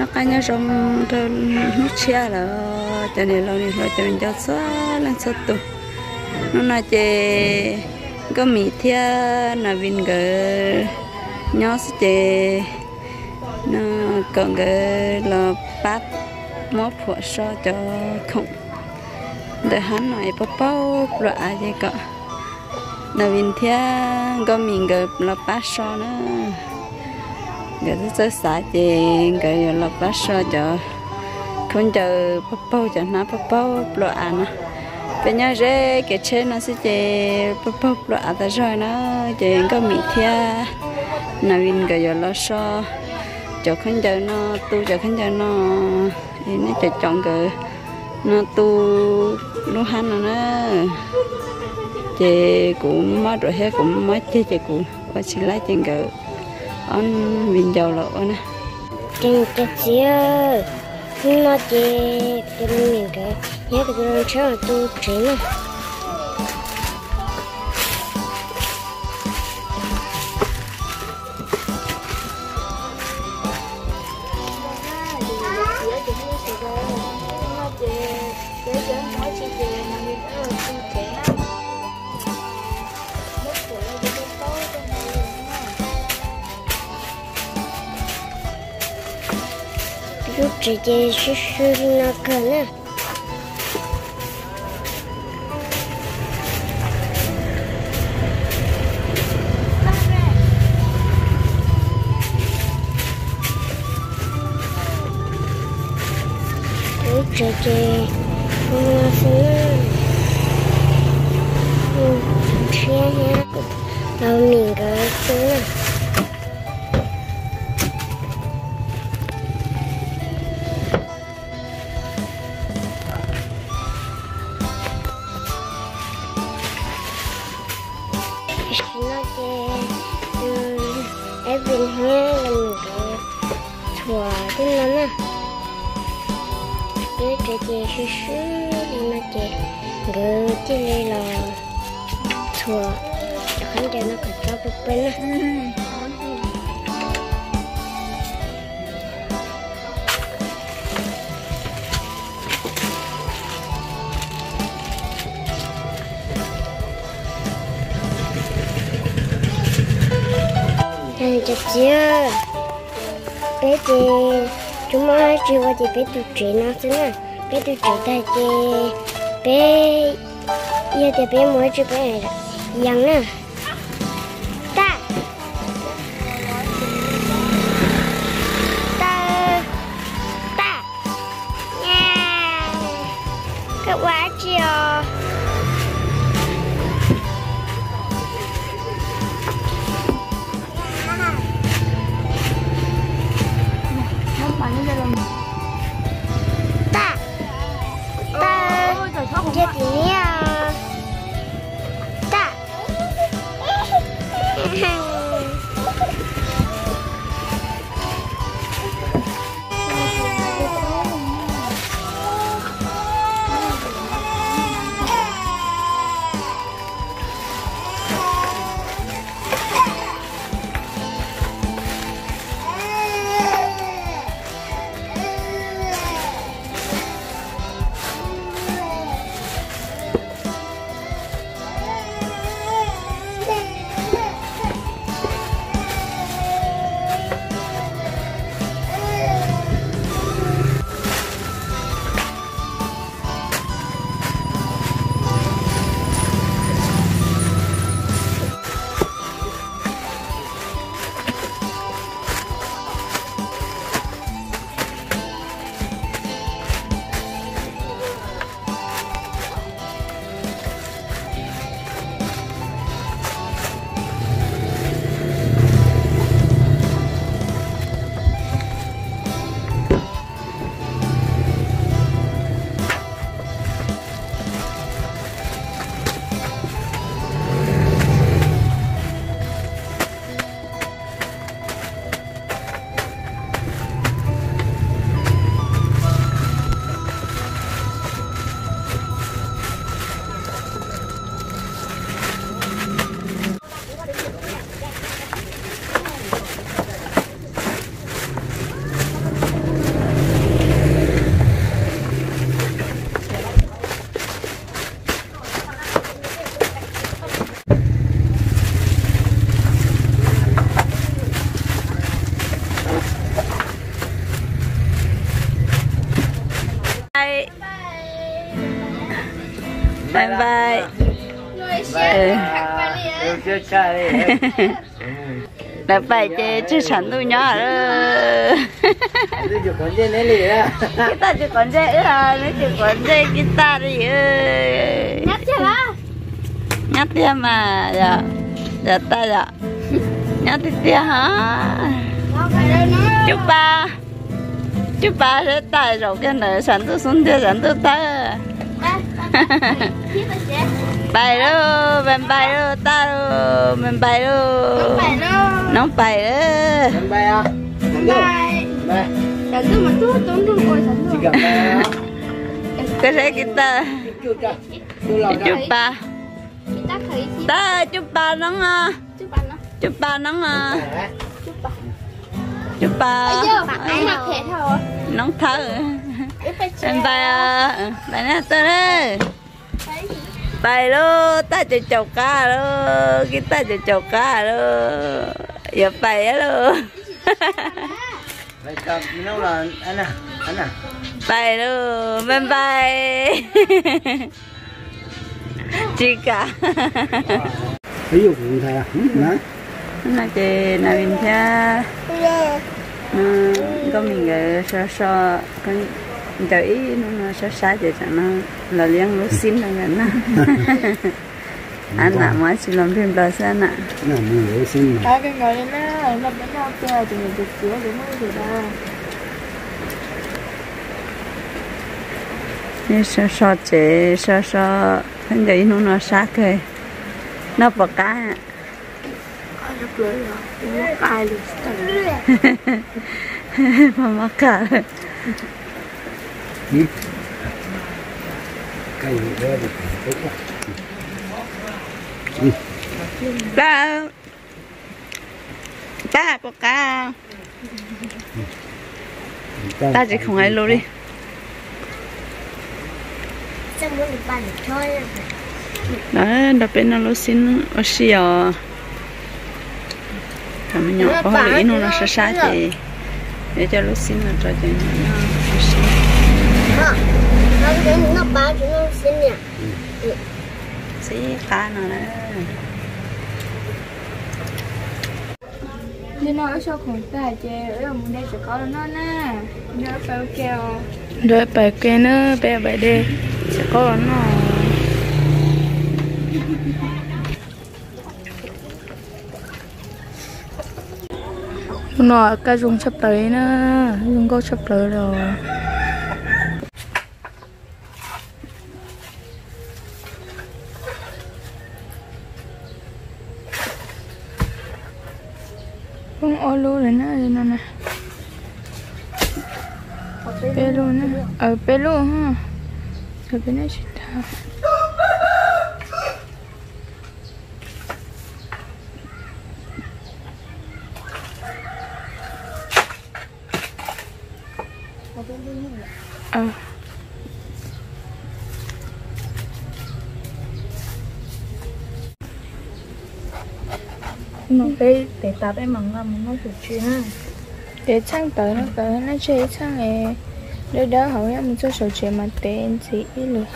Noj qab nyob zoo rau hnub tshiab lawm, cov niam laus niam hluas cov viv ncaus txhua leej txhua tus. Hnub no ces Nkauj Mim thiab Nas Vin nkawd nyob xwb ces no kom nkawd los pab muab phuam so cov khoom ntawm hab no es paug paug plua av ces kom Nas Vin thiab Nkauj Mim nkawd los pab so na. Nkawd txawj txawj xav ces nkawd yuav los pab so cov khaub ncaws paug paug, cov hnab paug paug plua av no. Peb nyob ze kev tsheb no xwb ces paug paug plua av tas zog na. Ces Nkauj Mim thiab Nas Vin nkawd yuav los so cov khaub ncaws no, tu cov khaub ncaws no, nej cov cov nkawd no tu lub hab no na. Ces kuv mob ruam thiab kuv mob ceg ces kuv ua tsis laib ces nkawd ob viv ncaus los ua na. Ces cov txiv, hnub no ces tus me nkawd nyob tus tus tsheb tu tsev na. Lub tsev ces swb swb li no kawg na. Lub tsev ces zoo no xwb na. Ntshiab thiab Los Mim nkawd xwb na. Tam sim no ces Edwin thiab Los Mim nkawd txhuam tej no na. Lub tsev ces swb swb li no ces nkawd thiaj li los txhuam cov khaub ncaws no kom tso pw pw na. Cov txiv, peb ces tsis muaj dab tsi ua ces peb tu tsev no xwb na. Peb tu tsev tag ces peb, yog tias peb mus dab tsi peb yees na. Tag, tag, tag. Koj ua dab tsi os? Tag, tag, cia tim niag, tag. Lawv pais ces tseg tshav ntuj nyob lawm. Tsis quav ntsej wb, neb tsis quav ntsej Kib Taj li. Nyob tiag mas yom, yom Taj yom, nyob tiag tiag hos. Cub Pas, Cub Pas sab Taj zaum kiag ntawm tshav ntuj xub ntiag tshav ntuj tawg. Pais lauj, pais pais lauj Taj lauj, pais pais lauj. Noob pais lauj. Koj saib Kib Taj, Cub Pas, Taj Cub Pas noob os, Cub Pas noob os. Cub Pas, noob thawj. Pais, pais na Taj na. Pais lauj, Taj caum caum qab lauj, Kib Taj caum caum qab lauj. Yuav pais lauj. Pais lauj, pais pais. Tsis kam. No ces Nas Vim thiab Nkauj Mim nkawd so so, ncaws ib hnub no sab sab ces tsam no los liab lub xib no nkawd na. Ab nam mus tsis los nplig nplos xwb na. So so tsev so so, ncaws ib hnub no sab kawg. Noj puas qab? Mob mob qab. Pab, Pab puas qab? Pab tsis khoom hais lus li. Nrog peb noj lub xib ua si os. Thaum me nyuam paub hauj lwm ib hnub no sab sab ces yuav coj lub xib no rau ces noj ua si. Xib qab no na. Nim no wb so khoom tag ces wb yuav mus de txiv qaub los noj na. Nrog wb pais ua ke na, peb pais de txiv qaub los noj. Hnub no kaj zoo tshaj plaws li na, zoo nkauj tshaj plaws li os. Poob ob lub lawm na, no na. Peb lub na, peb lub. Peb lub tsis tag. Peb tev tas peb mam nqa mus noj tsuam tsi na. Tev txheej tawv no tawv na, tseg ib txheej dawb dawb hauv, mus txog saum tsev mas tev ntxiv ib lwm.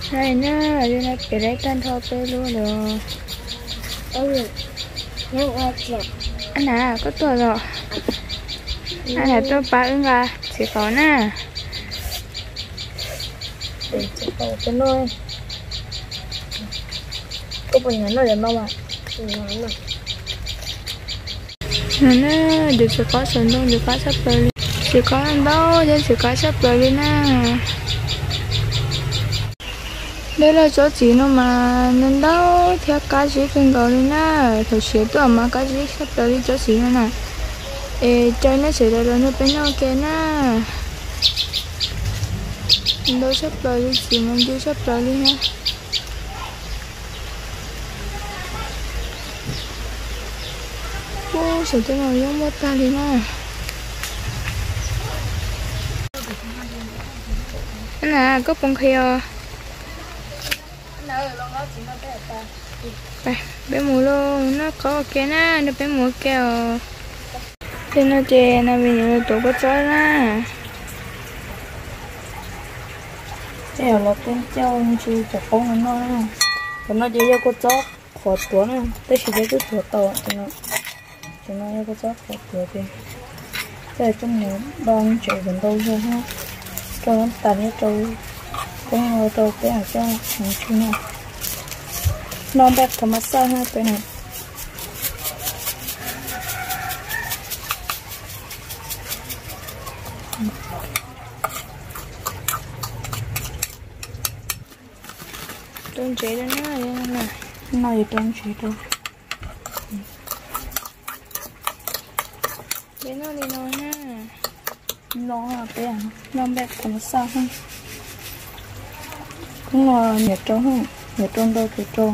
Saib na, yus no pem lawv tag nrho peb lub lawm. Ab nam, koj tuaj los? Ab nam tuaj pab wb nqa txiv qaub na. No na, cov txiv qaub saum ntoo cov qab tshaj plaws li. Txiv qaub ntau, cov txiv qaub tshaj plaws li na. Dej loj tsob txiv no mas ntau ntau thiab qab zib kawg nkaus li na. Thaum siav tuaj mas qab zib tshaj plaws li tsob txiv no na. Es coj nej sawv daws los nrog peb noj ua ke na. Ntau tshaj plaws li, txiv mas ncw tshaj plaws li thiab. Ub, saum tej no yeej muaj tag li na. Na, koj puas nqhis os? Peb mus lauj, noj qab ua ke na, nrog peb mus ua ke os. Tej no ces no me nyuam tuav kua txob na. Tej los peb coj ntsis cov qoob no noj. Cov no ces yog kua txob qhuav tuav na, tab sis peb twb tuav tau. Cov no yog kua txob qhuav tuav ces coj coj mus do ntsev kom ntau zog na, rau tas thiab rau qoob no rau peb coj mus tsw na. Noj npaj thav mas xaj na peb na. Rau ntsev rau na, no yog rau ntsev rau. Peb noj li no na. No peb noj npaj thav mas xaj na. Khoob no nyiam rau, nyiam rau ntau ces rau,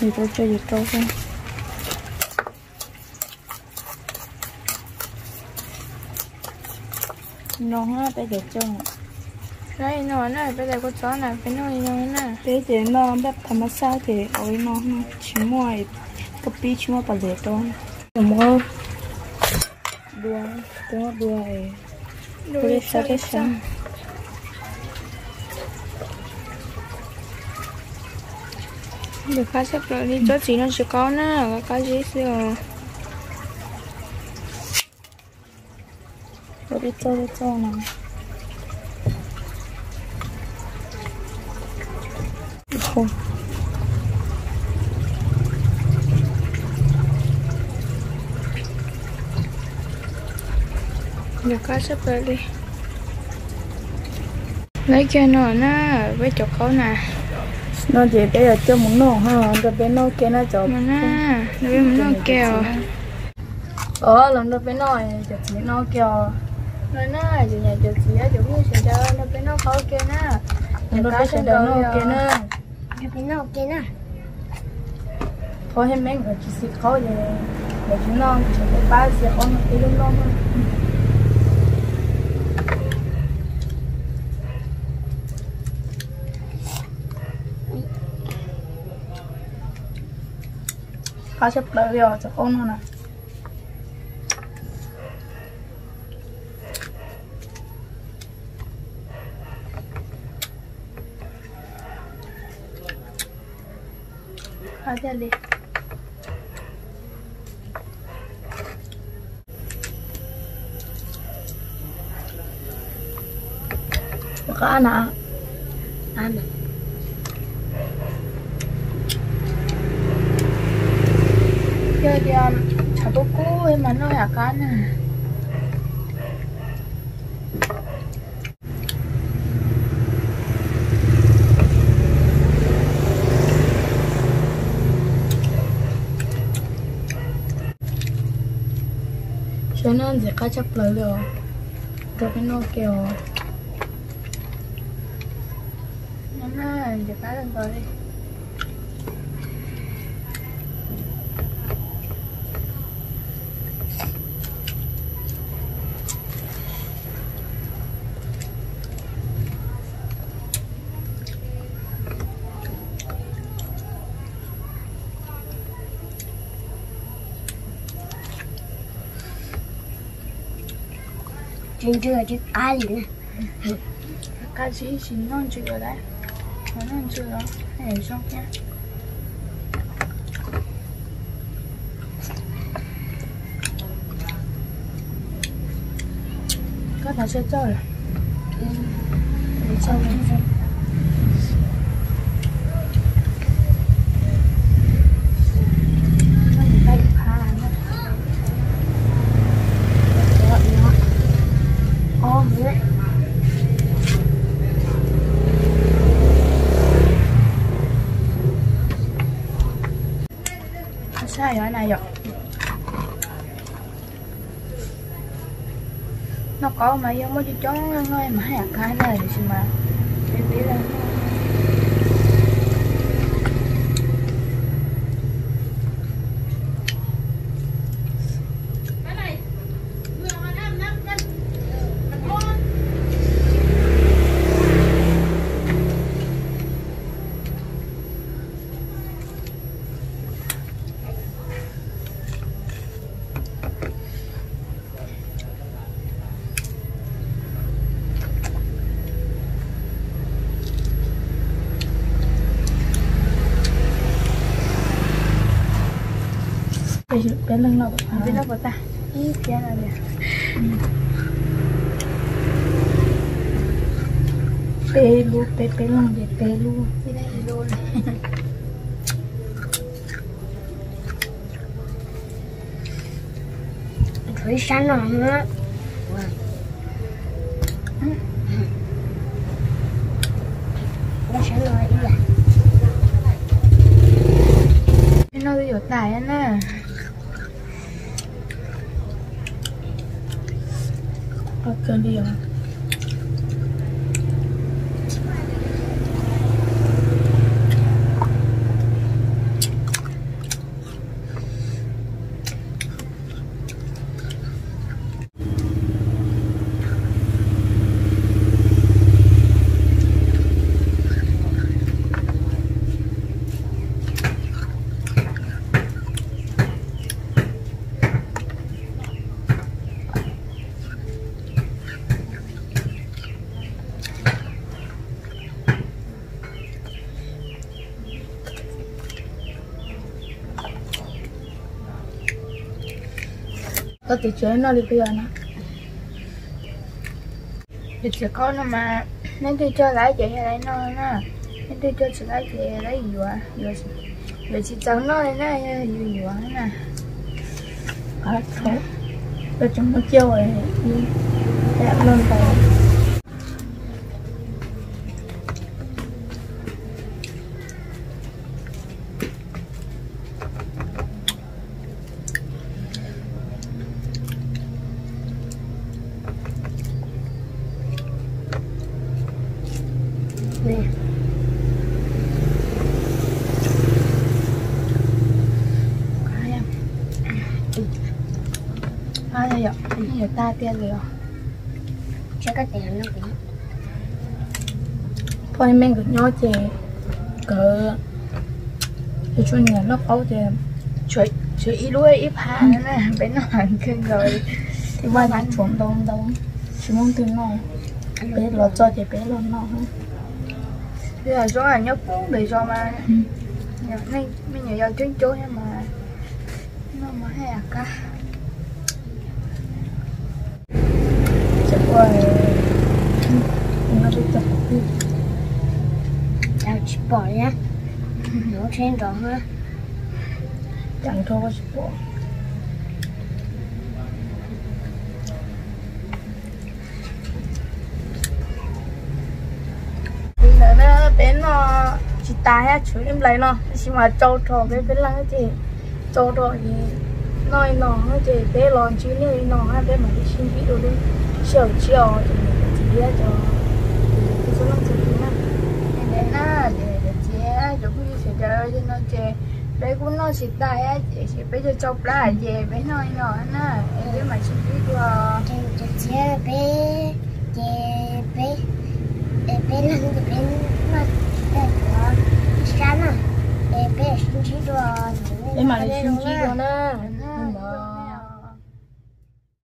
nyiam rau tsawg ces rau xwb. No peb cov coj, no na peb cov kua txob na peb noj li no na. Peb ces noj npaj thav mas xaj ces ua li no, tsis muaj koj pib tsis muaj pas lias rau. Muab dua, dua, dua, dua li sab peb sab. Nws qab tshaj plaws li, tsob txiv no tsis qaub na, qab zib xwb os. Ua peb txoj txoj no. Nws qab tshaj plaws li. Lawv kiag no na, peb cov qaub na. No ces peb yuav coj mus noj, nrog peb noj ke na cov. Nrog peb mus noj ke os. Os, los nrog peb noj cov txiv no ke os. No na, cov niam cov txiv cov phooj sawv daws nrog peb noj qaub ke na. Nrog peb sawv daws noj ke na. Nrog peb noj ke na. Qhov thiab meej tsis xis qaub ces lawv tsis noj, tsam peb pab xis qaub no peb yeej noj na. Qab tshaj plaws li os cov qaub no na. Qab tiag li. Qab na. Yog tias tshav kub kub mas noj yam qab na. Saib no ntxim qab tshaj plaws li os. Nrog peb noj ke os. Ntxim qab kawg nkaus li. Tsis ntsws tsis qab li na. Qab tsis, tsis noj ntsws lawm. Noj ntsws los zoo thiab. Koj thov txhawj txhawj lawm. Saib yog na yom. Noj qaub mas yog muaj coob coob noj mas haj yam qab na, tiam sis mas peb peb leeg. Peb leeg noj puas tag? Ib tiab no tiag. Peb lub, peb peb leeg ces peb lub. Tshuav ib sab no. Ib sab no ib yam. Peb noj twb yuav tas na. Qab kawg li os. Koj tus tsev noj li peb os na. Tus tsev qaub no mas leej twg cog laib ces yog laib noj na, leej twg cog tsis laib ces laib yuav, yuav tsis txaus noj li na, yog yus yuav na. Koj tseem muab ciaj ua ib loj ntau. Yog, yog tag tiag li os. Poj niam me nkawd nyob ces nkawd tsuas nyiam noj qaub ces tshuav ib lub ib phab na, peb noj heev kawg nkaus li. Ib vaj tshuav ntau ntau, tsis muaj twg noj, peb los txog ces peb los noj. Zoo nyob poob ntawm zos mas, me nyuam yaus coob coob thiab mas noj mas haj yam qab. Tsis pom li, nrov tsheb nrov. Cas nrov tsis pom. Li ntawd na, peb noj tsis tas thiab, tshuav ib nplais no, tab sis mas tsau rho peb peb leeg ces tsau rho ces noj li no ces peb los ntsib nej li no na, peb mam li sib ntsib dua lub sij hawm tshiab os, cov niam cov txiv thiab cov, cov txhua leej txhua tus na. Li ntawd na, ces cov phooj ywg sawv daws, yog no ces peb kuj noj tsis tas thiab ces peb cog tsau plab ces peb noj li no na, es peb mam sib ntsib dua. Cov txiv, peb, ces peb, peb leeg ces peb noj tag tuav ib sab na, es peb mam sib ntsib dua. Peb mam li sib ntsib dua na.